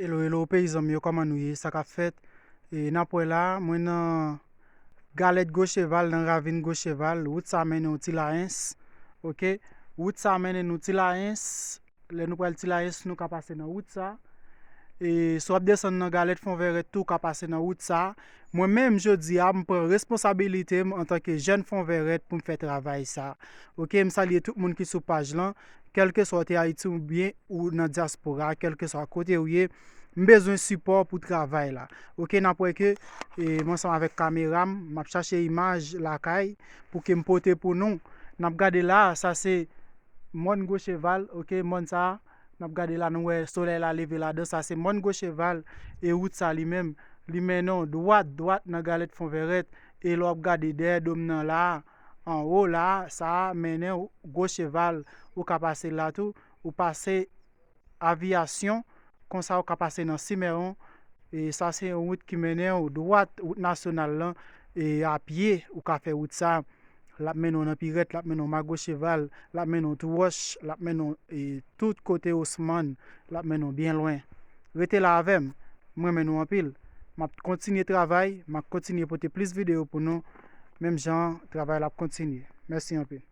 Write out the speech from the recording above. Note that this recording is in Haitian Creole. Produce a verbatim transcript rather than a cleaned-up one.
Hello, hello, peyizan m yo, kòman nou ye? Sa k ap fèt? E n ap wè la, mwen nan Galèt Gwo Cheval, nan ravin Gwo Cheval, wout sa mennen w Ti Layens, oke? Wout sa mennen nou Ti Layens, lè nou pral Ti Layens, nou ka pase nan wout sa. E si w ap desann nan Galèt Fon Vèrèt tou, w ka pase nan wout sa. Mwen menm, jodi a, m pran responsabilite m antanke jèn Fon Vèrèt pou m fè travay sa. Oke, m salye tout moun ki sou paj lan, kèlkeswa w te Ayiti oubyen ou nan dyaspora, kèlkeswa kote w ye, m bezwen sipò pou travay la. Oke, n ap wè ke, e, mwen ansanm avèk kamera m, m ap chache imaj lakay pou ke m pote pou nou. N ap gade la, sa se mòn Gwo Cheval, oke, mòn sa, n ap gade la, nou wè solèy la leve ladan, sa se mòn Gwo Cheval, e wout sa li menm, li mennen w dwat, dwat nan Galèt Fon Vèrèt, e lè w ap gade dèyè do m nan la, anwo la, sa mennen w Gwo Cheval, ou ka pase la tou, ou pase Aviyasyon, konsa ou ka pase nan Simèwon, e sa se yon wout ki mennen w dwat, wout nasyonal lan, e a pye ou ka fè wout sa, l ap mennen w nan Pirèt, l ap mennen w Magwo Cheval, l ap mennen w Twòch, l ap mennen w, e, tout kote Osmann, l ap mennen w byen lwen. Rete la avè m, m renmen nou anpil. M ap kontinye travay, m ap kontinye pote plis videyo pou nou, menm jan travay la ap kontinye. Mèsi anpil.